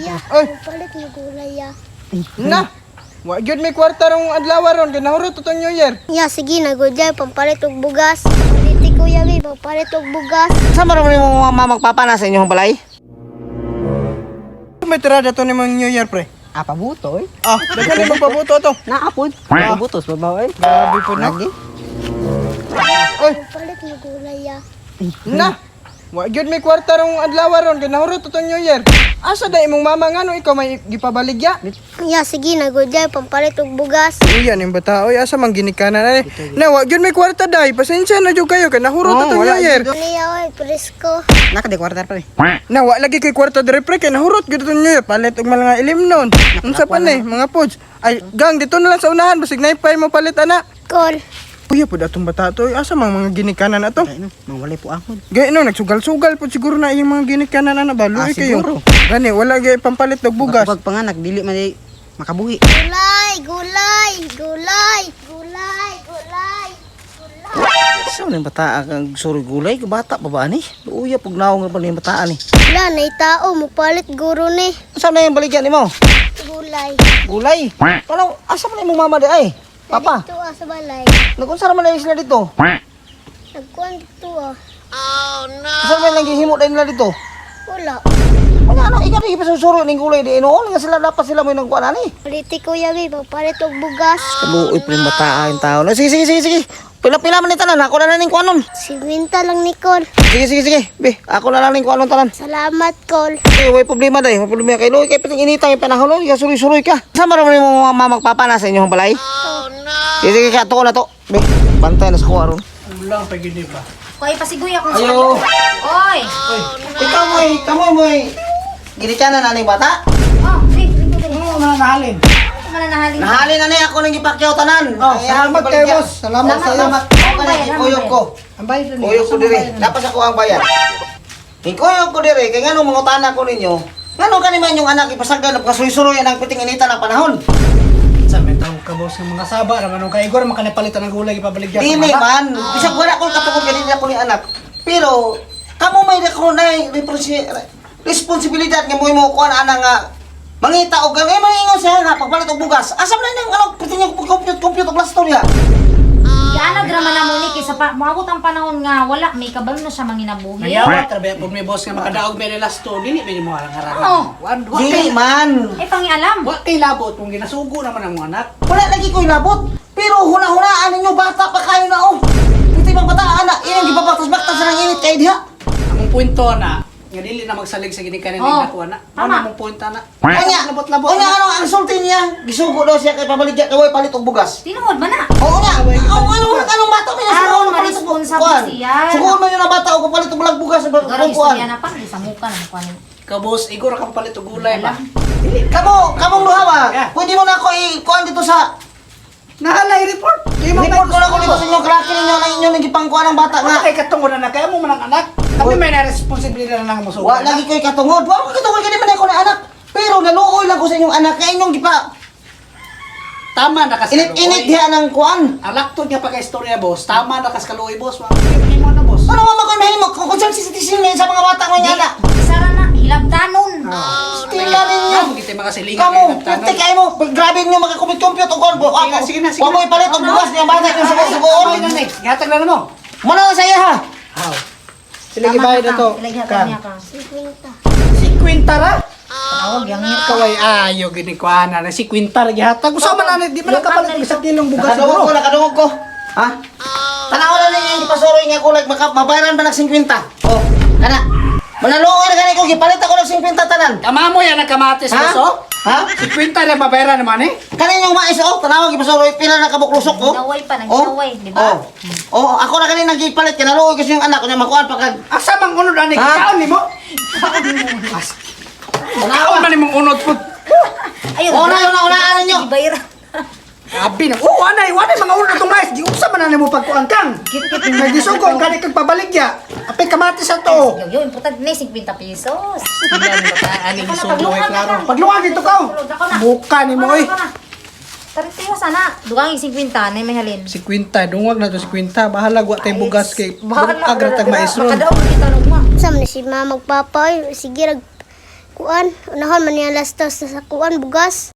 Ya, Oy. palit na gulay ya. Na. Wa gyud may kwarta rong adlaw ron kay nahurot atong New Year. Ya, sige na gud jay pampalit og bugas. Paliti kuya bi, pampalit og bugas. Sa man rin mo mga magpapa na sa inyong balay? May tirada to nimong New Year, pre. Ah, pabuto eh. Ah, daghan ni magpabuto ato. Naapod. Pabuto sa babaw eh. Grabe po na. Lagi. Oy, Pampalit na gulay ya. na. Wa gyud may kwarta rong adlaw ron kay nahurot atong New Year. Asa da imong mama ngano ikaw may gipabaligya? Ya, sige na gud jay pampalit og bugas. Uya ning bata oy, asa man ginikanan ani. Na wa gyud may kwarta dai, pasensya na jud kayo kay nahurot Oh, atong wala New Year. Niya oy, presko. Naka di kwarta pre. Na wa lagi kay kwarta diri pre kay nahurot gyud atong New Year. Palit og mga ilim nun. Unsa pa ni mga pods? Ay gang dito na lang sa unahan basig naipay mo palit ana. Kol. Uya pud atong bata to, oy, asa man mga ginikanan ato? Ay no, mawalay po ako. Gay no, nagsugal-sugal po siguro na iyong mga ginikanan ana ba? Luoy Ah, kayo. siguro. Gani wala gay pampalit og bugas. Pag panganak dili man di makabuhi. Gulay, gulay, gulay, gulay, gulay. Gulay. Sa man yung bata ang suri gulay, bata pa ba ni? Luya pug naong pa ni bata ni. Wala na tao mupalit guro ni. Sa na yung baligya nimo? Gulay. Gulay. Palaw, asa man imong mama di ay? Papa, Dito ah, sa balay. nagunsa ra man na sila dito? Nagkuan dito ah. Asa man lang gihimo dahil nila dito? Wala. Ano ano, ikaw di ipasusuro ning gulay di noon nga sila dapat sila mo nang kuan ani. Paliti kuya bi, pampalit og bugas. Luoy pa rin bata ang tao. No, sige sige sige sige. Pila-pila man ni tanan, ako na lang ning kuanon. 50 lang ni Col. Sige sige sige. Be, ako na lang ning kuanon tanan. Salamat, Col. Eh, way problema day, way problema kay Luoy kay piting inita yung panahon no, suroy-suroy ka. Sama ra man imong mga mama magpapa na sa inyong balay. Oh no. Sige sige, kato ko na to. Be, bantay na sa kuha ron. Ulang pa gini ba? Koy, pasiguy akong Ayo. Oy! Ikaw moy, kamo moy. Ginikanan na ning bata. Oh, di, di, di. Ano na nahalin? Mananahalin. Nahalin na ni ako ning gipakyaw tanan. Oh, salamat kayo, boss. Salamat sa iyo. Salamat. Ako na kuyog ko. Ang bayad na niya. Kuyog ko diri. Lapas ako ang bayad. Kuyog ko diri kay nganong mangutana ko ninyo. Nganong kani man yung anak ipasagdan og kasuy-suroy ang piting inita ng panahon. Sa may tawag ka, boss, ng mga saba naman nung kay Igor makanapalitan ng gulay ipabaligya sa Dili mga. man. Bisag wala ko katukod ganina ko ni anak. Pero kamo may ako na responsibilidad nga mo mo kuan ana nga mangita og ganay mangingon siya nga pagpalit og bugas. Asa man nang ano piting yung compute compute og lasto niya. Gianad ra man namo ni kaysa pa moabot ang panahon nga wala may kabalo na siya manginabuhi. Nayawat ra ba po may boss nga makadaog may lasto dili may mo harang harangan. Oo. Wan wa Dili kay man. Ay pangialam. wa kay labot kung ginasugo naman ang mga anak. Wala lagi ko'y labot. Pero huna-hunaan ninyo, bata pa kayo na oh. Piti bang bata, anak, iyong gipabaktas-baktas na ng init kayo diha. Among punto na nga dili na magsalig sa ginikanan Oh. ning nakuha na. Tama. Ano among punto na? Unya, Labot-labot. unya ano ang sulti niya? Gisugo daw siya kay pabaligya kay way palit og bugas. Tinuod man na. Oo nga, ang ano anong bata may Aron, nasugo palit og ma-responsible kuan. siya. Sugoon man yun ang bata og palit og bulag bugas sa Siguro kuan. istorya na pa sa muka na kuan. Ka boss Igor ka palit og gulay ba? Kamo, kamong duha ba? Yeah. Pwede mo na ako i-kuan dito sa Nahalay report. Kay mo report ko na ako dito sa inyong klake ninyo na inyong nagipangkuan ang bata nga. Wala kay katungod na kaya mo man ang anak. Kami may na responsibilidad na lang mo Wa lagi ko'y katungod. Wa ko katungod kani man ako na anak. Pero naluoy lang ko sa inyong anak kay inyong gipa Tama na kas init-init diha ng kuan. Ang laktod nga pagka-istorya, boss. Tama na kas kaluoy, boss. Wa kay mo na, boss. Ano nga makoy mahimo kung sensitisin sa mga bata ngayon ana. Isara na hilabtanon. Stila ninyo. Amo gid mga silingan Kamu, kay nagtanan. pwede kayo mo, grabe ninyo makakumpit-compute og kuan. Sige na, sige na, sige Wa na. mo ipalit og bugas niyang bata yung sugo-sugoon. Ay, nanay, gihatag na namo. Muna na sa iya ha. How? Sila gibayad na to. Sila gihatag niya ka. 50. Si Quinta ra? Tawag yang Ikaw ay ayo gini ko ana na si Quinta ra gihatag. Usa man ani di man Lokal kapalit na og isang kilong bugas Nakadungog ko, siguro. nakadungog ko. Ha? Tanaw na ninyo yung ipasuroy nga kulay, maka, mabayaran ba ng 50? Oh, kana. Manaluoy na gani ko, gipalit ako ng 50 tanan. Kama mo yan ang kamatis, Ha? boss, oh. Ha? Si Quinta ra mabayaran naman eh. Kanin yung mais, oh, tanawa, gipasuroy, pila na kabuklusok, oh. Ginaway pa, nagginaway, di ba? Oh, oh, ako na kanin nagipalit, kinaluoy kasi yung anak ko niya, makuan pa kag. Asa mang unod ani Ha? kaon nimo? Kaon man nimong unod pud. Ayun. Una, una, una, ano nyo? Gibayra. Abi na. Oh, anay, wanay mga unod tong mais. Giunsa man na nimo pagkuan kang. Nagisugo gani kag pabaligya. Apay kamatis ato. Yo, yo, importante na 50 pesos. Ani Ako na, paglungan ka na. Paglungan dito ka. Ako na. Buka nimo oy. Taritiyo sana. Dugang 50 na may halin. Si Quinta, dungwag na to si Quinta. Bahala wa tay bugas kay Bahala agra tag mais ron. Makadaog kita nung ma. Sam na si mama magpapa oy. Sige rag Kuan, unahon man niya lastos sa kuan bugas.